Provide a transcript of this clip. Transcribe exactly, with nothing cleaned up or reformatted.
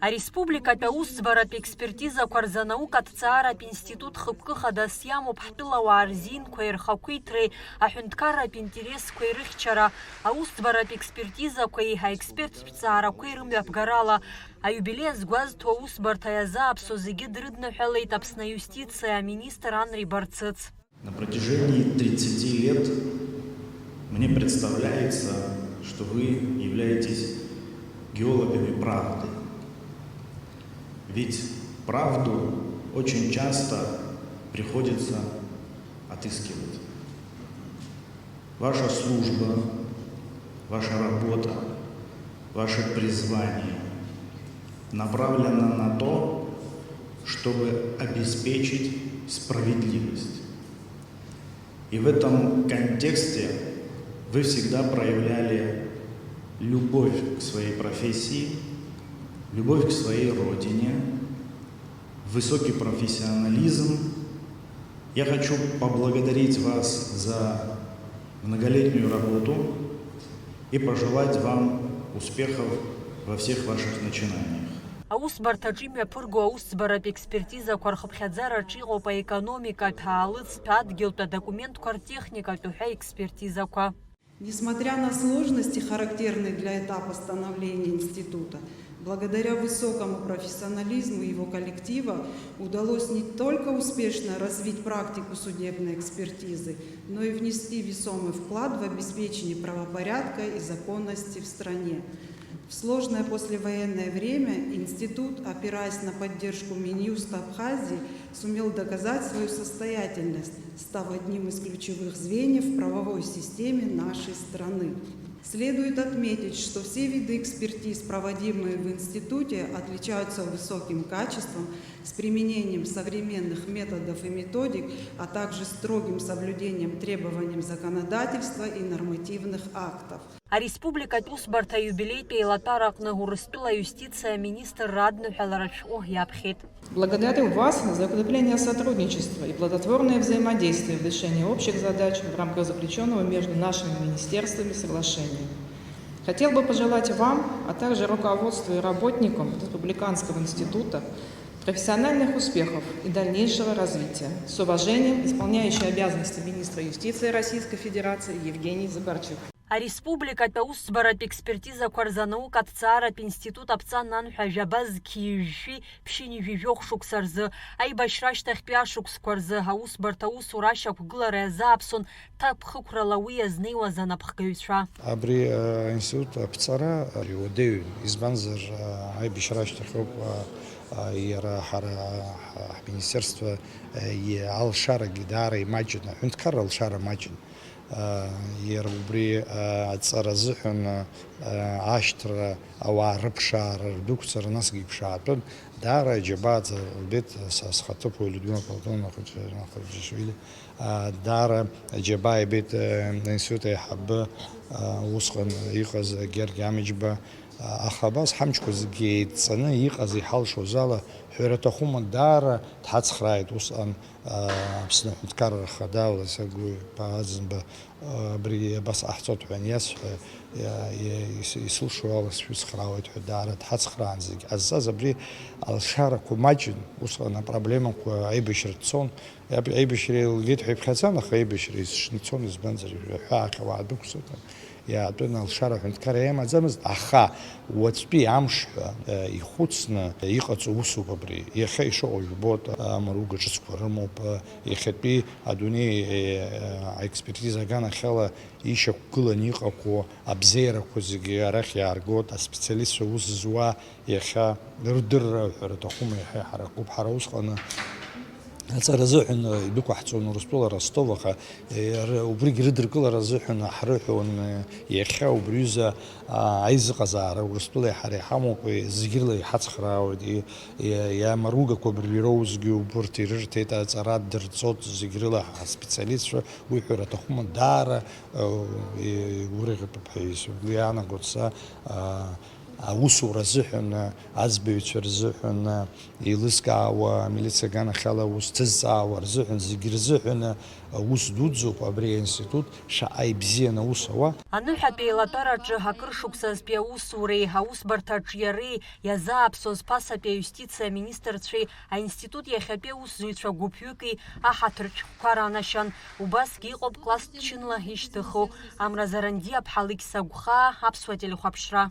Ареспубликатә аусӡбаратә експертизақәа рзы анаукатә ҭҵааратә институт хықәкы хадас иамоуп ҳтәылауаа рзинқәеи рхақәиҭреи, аҳәынҭқарратә интересқәеи рыхьчара, аусӡбаратә експертизақәеи аексперттә ҭҵаарақәеи рымҩаԥгарала. Аиубилеи азгәазҭо аусбарҭа иазааԥсо зегьы дрыдныҳәалеит Аԥсны аиустициа аминистр Анри Барцыц. На протяжении тридцати лет мне представляется, что вы являетесь геологами правды. Ведь правду очень часто приходится отыскивать. Ваша служба, ваша работа, ваше призвание направлено на то, чтобы обеспечить справедливость. И в этом контексте вы всегда проявляли любовь к своей профессии, любовь к своей родине, высокий профессионализм. Я хочу поблагодарить вас за многолетнюю работу и пожелать вам успехов во всех ваших начинаниях. Аусбарҭаҿы имҩаԥырго аусӡбаратә експертизақәа рхыԥхьаӡараҿы иҟоуп аекономикатә, аалыҵтә, адгьылтә, адокументқәа ртехникатә ҳәа експертизақәа. Несмотря на сложности, характерные для этапа становления института, благодаря высокому профессионализму его коллектива удалось не только успешно развить практику судебной экспертизы, но и внести весомый вклад в обеспечение правопорядка и законности в стране. В сложное послевоенное время институт, опираясь на поддержку Минюста Абхазии, сумел доказать свою состоятельность, став одним из ключевых звеньев в правовой системе нашей страны. Следует отметить, что все виды экспертиз, проводимые в институте, отличаются высоким качеством, с применением современных методов и методик, а также строгим соблюдением требованиям законодательства и нормативных актов. Ареспубликатә усбарҭа аиубилеитә еилатәараҟны Урыстәыла аиустициа аминистрра адныҳәалара ашәҟәы иаԥхьеит. Благодарю вас за укрепление сотрудничества и плодотворное взаимодействие в решении общих задач в рамках заключённого между нашими министерствами соглашения. Хотел бы пожелать вам, а также руководству и работникам Республиканского института профессиональных успехов и дальнейшего развития. С уважением, исполняющий обязанности министра юстиции Российской Федерации Евгений Забарчук. Ареспубликатә аусӡбаратә експертизақәа рзы анаукатә ҭҵааратә институт аԥҵа ананҳәа жәаба зқьи жәшәи ԥшьынҩажәи жәохә шықәса рзы, аибашьра ашьҭахьтәи ашықәсқәа рзы аусбарҭа аусура ашьақәгылара иазааԥсон ҭакԥхықәрала уи иазнеиуаз анапхгаҩцәа. Абри, э, аинститут аԥҵара, э, иуадаҩын, избанзар, э, аибашьра ашьҭахь ауп, э, э, иара ҳара, ҳ-, ҳминистерство, э, и-, алшарагьы даара имаҷын, аҳәынҭқарра алшара маҷын. Иара убри аҵара азыҳәан ашьҭра, ауаа рыԥшаара, рдәықәҵара, насгьы иԥшаатәын. Даара аџьабаа ҵара лбеит са схаҭыԥуаҩ Людмила Платоновна Хәыҷ-, Хәыҷашвили. Даара аџьабаа ибеит аинститут аиҳабы, усҟан иҟаз Георги Амиџьба. Аха абас ҳамчқәа зегьы еидҵаны иҟаз иҳалшоз ала, ҳәара аҭахума, даара дҳацхрааит усҟан. Аԥсны Аҳәынҭқарра Ахада Ласагәы Аӡынба, абри абас ҟаҳҵоит ҳәа аниасҳәа, иа-, иа-, ис-, исылшо ала сшәыцхраауеит ҳәа даара дҳацхраан зегь ҟазҵаз абри алшарақәа маҷын, усҟан апроблемақәа аибашьра дцон, аб-, аибашьра еилгеит ҳәа иԥхьаӡан, аха аибашьра ишны ицон, избанзар, ҳәаахь ауаа дәықәсыртәан. Иаатәын алшара аҳәынҭқарра иамаӡамызт, аха уаҵәтәи амш ҳәа, э, ихәыцны иҟаҵоу усуп абри. Иахьа ишыҟоу жәбоит, амаруга ҿыцқәа рымоуп, э, иахьатәи адунеи, э, аекспертиза аганахьала ишьақәгыланы иҟақәоу абзиарақәа зегьы арахь иааргоит, аспециалистцәа аус зуа Иахьа рдырра ҳәара аҭахума, иаҳа иҳаракуп. Ҳара усҟаны аҵара азыҳәан идәықәаҳҵон Урыстәыла Ростов, аха, е, р-, убригь рыдыркылара азыҳәан ҳрыҳәон, е, иахьа убри аҩыза, а, аизыҟазаара Урыстәылеи ҳареи ҳамоуп, е, зегьы рыла иҳацхраауеит, и-, и-, иамаругақәа абыржәы ироузгьы убырҭ ирырҭеит, аҵара дырҵоит зегь рыла ҳаспециалистцәа, уи ҳәара аҭахума, даара, е, игәырӷьатәуп ҳәа исгәы иаанагоит са, а, Аусура азыҳәан, аӡбаҩцәа рзыҳәан, еилызкаауа, амилициа аганахьала аус ҭызҵаауа рзыҳәан, зегьы рзыҳәан аус дуӡӡоуп абри аинститут, шаҟа ибзианы аус ауа. Аныҳәатәи еилатәараҿы акыр шықәсазтәи аусуреи аусбарҭа аҿиареи иазааԥсоз ԥасатәи аиустициа аминистрцәеи аинститут иахьатәи аусзуҩцәа гәыԥҩыки аҳаҭыртә шәҟәқәа ранашьан. Убасгьы иҟоуп класстә шьынла ишьҭыху. Амра Зарандиа-ԥҳа Лықьса Гәхаа, Аԥсуа телехәаԥшра.